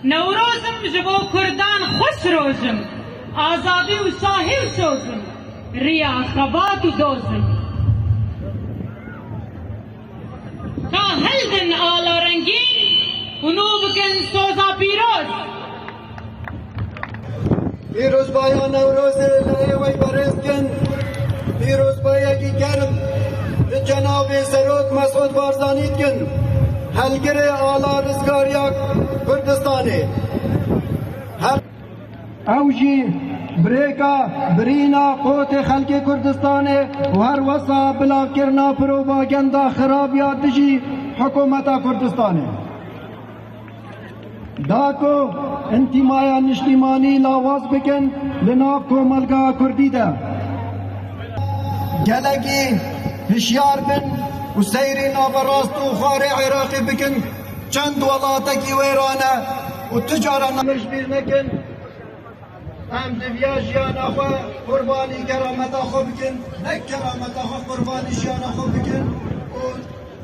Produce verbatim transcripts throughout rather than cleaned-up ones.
Newroz im ji bo Kurdan xweş roj im, azadî û şahî û soz im, riya xebat û doz im. Ka hildin ala rengîn û nû bikin soza pîroz. Pîrozbaya Newrozê li êwey berêz dikin. Pîrozbayekî germ li cenabê Serok Mesûd Barzanî dikin. Helgirê ala rizgariya Kurdistanê. Her Ew jî birêka birîna qotê xelkê Kurdistanê û her wesa bilavkirina propaganda xirab ya dijî hikûmeta Kurdistanê. Da ku întîmaya niştîmanî lawaz bikin li nav komelga Kurdî de. Gelekî hişyar bin û seyrê naverast û xwarê Iraqê bikin, çend welatekî wêran e û tu cara na- Em ji bîr nekin, em diviya jiyana xwe qurbanî kerameta xwe bikin, ne kerameta xwe qurbanî jiyana xwe bikin û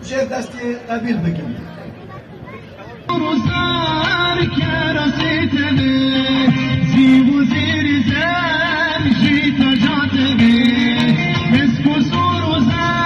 jêr destê qebîl bikin. Rûzar kerasê tene, zîv û zêrî zer jî taca tene. Misk û sor û zer